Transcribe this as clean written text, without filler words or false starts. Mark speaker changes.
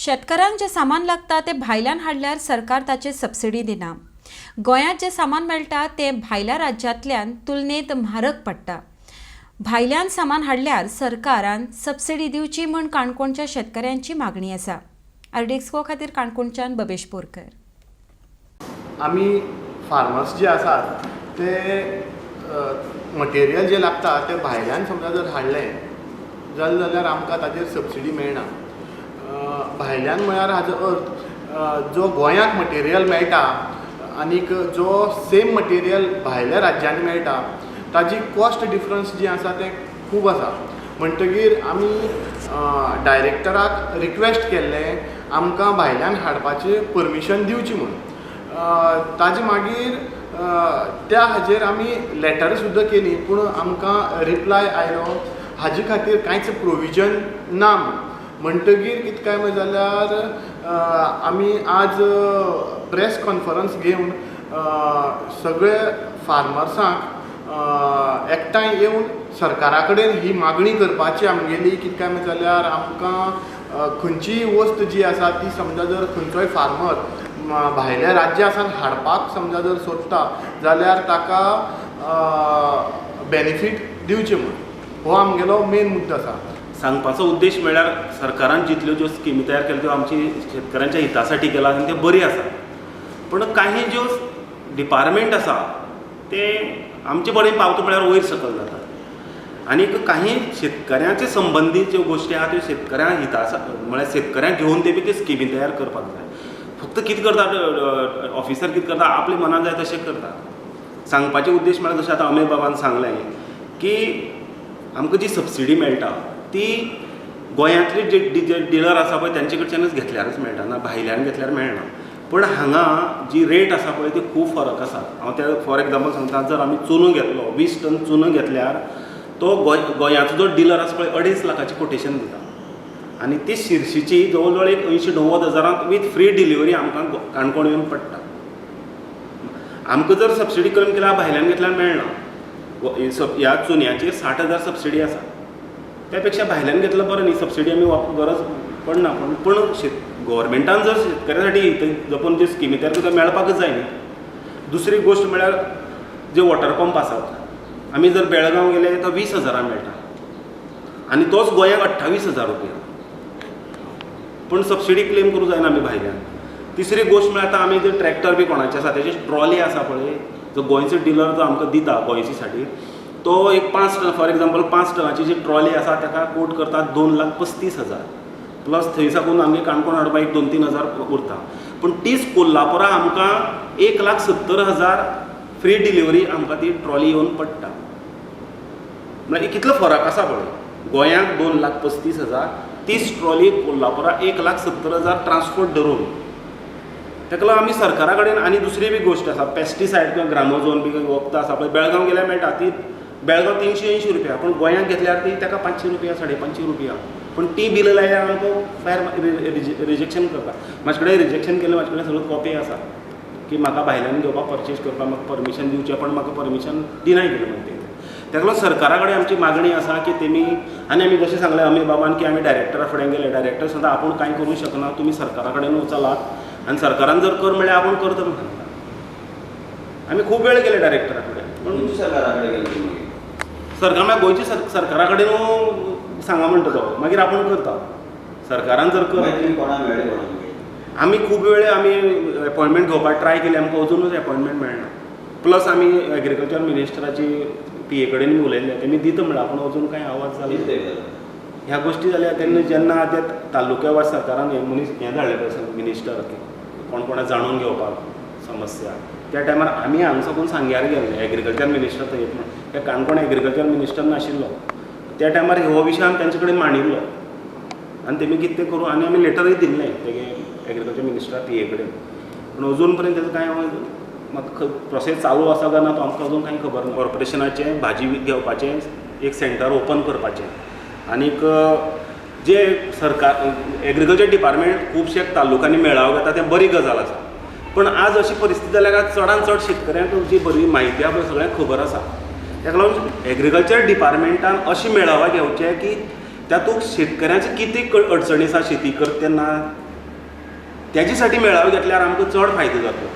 Speaker 1: शेतकारांक जें सामान लागता तें भायल्यान हाडल्यार सरकार ताचेर सबसिडी दिना. गोंयांत जें सामान मेळटा तें भायल्या राज्यांतल्यान तुलनेत म्हारग पडटा. भायल्यान सामान हाडल्यार सरकारान सबसिडी दिवची म्हूण काणकोणच्या शेतकऱ्यांची मागणी आसा. आरडीएक्स गोवा खातीर काणकोणच्यान बबेश बोरकर.
Speaker 2: आमी फार्मर्स जे आसात ते मटेरियल जें लागता तें भायल्यान समजा जर हाडलें जाल्यार आमकां ताजेर सबसिडी मेळना. भायल्यान म्हळ्यार हाजो अर्थ जो गोंयांत मटेरियल मेळटा आनीक जो सेम मटेरियल भायल्या राज्यांनी मेळटा ताजी कॉस्ट डिफरन्स जी आसा तें खूब आसा. म्हणटगीर आमी डायरेक्टराक रिक्वेस्ट केल्लें आमकां भायल्यान हाडपाचें परमिशन दिवची म्हूण. ताजे मागीर त्या हाजेर आमी लेटर सुद्दां केली पूण आमकां रिप्लाय आयलो हाजे खातीर कांयच प्रोविजन ना म्हूण. म्हणटगीर कितें काय म्हणलें जाल्यार आमी आज प्रेस कॉन्फरन्स घेवन सगळे फार्मर्सांक एकठांय येवन सरकारा कडेन ही मागणी करपाची आमगेली कितें काय म्हणलें जाल्यार आमकां खंयचीय वस्त जी आसा ती समजा जर खंयचोय फार्मर भायल्या राज्या सावन हाडपाक समजा जर सोदता जाल्यार ताका बेनिफीट दिवचें म्हूण. हो आमगेलो मेन मुद्दो आसा.
Speaker 3: सांगपाचो उद्देश म्हळ्यार सरकारान जितल्यो ज्यो स्किमी तयार केल्या त्यो आमची शेतकऱ्यांच्या हितासाठी केला आनी त्यो बरी आसा. पूण काही ज्यो डिपार्टमेंट आसा ते आमचे बरें पावता म्हळ्यार वयर सकयल जाता आनी काही शेतकऱ्यांचे संबंदीत ज्यो गोश्टी आहा त्यो शेतकऱ्यां हिता म्हळ्यार शेतकऱ्यांक घेवन ते बी त्यो स्किमी तयार करपाक जाय. फक्त कितें करता ऑफिसर, कितें करता आपल्या मनान जाय तशें करता. सांगपाचे उद्देश म्हळ्यार जशें आतां अमेय बाबान सांगलें की आमकां जी सबसिडी मेळटा ती गोंयांतली जे डिलर आसा पळय तेंचे कडच्यानच घेतल्यारच मेळटा, ना भायल्यान घेतल्यार मेळना. पूण हांगा जी रेट आसा पळय ती खूब फरक आसा. हांव त्या फॉर एग्जाम्पल सांगता, जर आमी चुनो घेतलो 20 टन चुनो घेतल्यार तो गोंयाचो जो डिलर आसा पळय 2.5 लाखाचें कोटेशन दिता आनी ती शिरशीची जवळ जवळ एक 80-90 हजारांत वीथ फ्री डिलिव्हरी आमकां काणकोण येवन पडटा. आमकां जर सबसिडी क्लेम केल्यार भायल्यान घेतल्यार मेळना. ह्या चुन्याचेर 60,000 सबसिडी आसा, त्या पेक्षा भायल्यान घेतलं बरें न्ही, सबसिडी आमी गरज पडना. पण पूण गव्हर्मेंटान जर शेतकऱ्यासाठी जपून जे स्किमी तयार करता मेळपाकच जाय न्ही. दुसरी गोश्ट म्हळ्यार जे वॉटर पंप आसात आमी जर बेळगांव गेले तर 20 हजारां मेळटा आनी तोच गोंयांक 28,000 रुपया. पूण सबसिडी क्लेम करूं जायना आमी भायल्यान. तिसरी गोश्ट म्हळ्यार आतां आमी जे ट्रॅक्टर बी कोणाचे आसा तेजी ट्रॉली आसा पळय, जो गोंयचो डिलर जो आमकां दिता गोंयचे साठी तो एक 5 टन फॉर एग्जाम्पल 5 टनाची जी ट्रॉली आसा ताका कोट करतात 2,35,000 प्लस थंय साकून आमगे काणकोण हाडपाक एक 2-3 हजार उरता. पूण तीच कोल्हापुरा आमकां 1,70,000 फ्री डिलिव्हरी आमकां ती ट्रॉली येवन पडटा. म्हळ्यार कितलो फरक आसा पळय, गोंयांक 2,35,000, तीच ट्रॉली कोल्हापुरा 1,70,000 ट्रान्सपोर्ट धरून. ताका लागून आमी सरकारा कडेन आनी दुसरी बी गोश्ट आसा, पेस्टिसायड किंवा ग्रामोझोन बी वखदां आसा पळय बेळगांव गेल्यार मेळटा ती बेळगांव 380 रुपया, पूण गोंयांत घेतल्यार ती ताका 500 रुपया 550 रुपया. पूण ती बिलां लायल्यार आमकां भायर रिजेक्शन करता. म्हाजे कडेन रिजेक्शन केलें, म्हाजे कडेन सगळ्यो कॉपी आसा की म्हाका भायल्यान घेवपाक पर्चेज करपाक म्हाका परमिशन दिवचें, पण म्हाका परमिशन डिनाय केलें म्हणटा. ताका लागून सरकारा कडेन आमची मागणी आसा की तेमी, आनी आमी जशें सांगलें अमीर बाबान की आमी डायरेक्टरा फुडें गेले, डायरेक्टर सांगता आपूण कांय करूंक शकना, तुमी सरकारा कडेन वचलात आनी सरकारान जर कर म्हळ्यार आपूण करता म्हूण सांगता. आमी खूब वेळ गेले डायरेक्टरा कडेन, पूण
Speaker 4: सरकारा कडेन गेले
Speaker 3: सरकार मागीर गोंयच्या सरकारा कडेन सांगा म्हणटा तो, मागीर आपूण करता. सरकारान जर कर, आमी खूब वेळ आमी एपॉयंटमेंट घेवपाक ट्राय केली, आमकां अजुनूच एपॉयंटमेंट मेळना. प्लस आमी एग्रीकल्चर मिनिस्टराची पी ए कडेन उलयल्ले, तेमी दिता म्हणल्यार पूण अजून कांय आवाज जालो. ह्या गोश्टी जाल्या तेन्ना जेन्ना त्या तालुक्या वा सरकारान हे मनीस हें धाडले पळय मिनिस्टर कोण कोणा जाणून घेवपाक समस्या, त्या टायमार आमी हांगा साकून सांग्यार गेल्ले एग्रीकल्चर मिनिस्टर थंय म्हूण, त्या काणकोण एग्रीकल्चर मिनिस्टर नाशिल्लो त्या टायमार. हो विशय आमी तेंचे कडेन मांडिल्लो आनी तेमी कितें तें करूं आनी आमी लेटरूय दिल्लें तेगे एग्रीकल्चर मिनिस्टरा पी ए कडेन, पूण अजून पर्यंत तेजो कांय म्हाका प्रोसेस चालू आसा काय ना तो आमकां अजून कांय खबर ना. कॉर्पोरेशनाचें भाजी घेवपाचें एक सेंटर ओपन करपाचें आनीक जे सरकार एग्रीकल्चर डिपार्टमेंट खुबशे तालुक्यांनी मेळावो घेता तें बरी गजाल आसा, पूण आज अशी परिस्थिती जाल्या काय चडान चड शेतकऱ्यांक जी बरी म्हायती आसा पळय सगळ्यांक खबर आसा. ताका लागून एग्रीकल्चर डिपार्टमेंटान अशें मेळावे घेवचे की तातूंत शेतकऱ्यांचे कितें अडचणी आसा शेती करता तेन्ना तेजे साठी मेळावे घेतल्यार आमकां चड फायदो जातलो.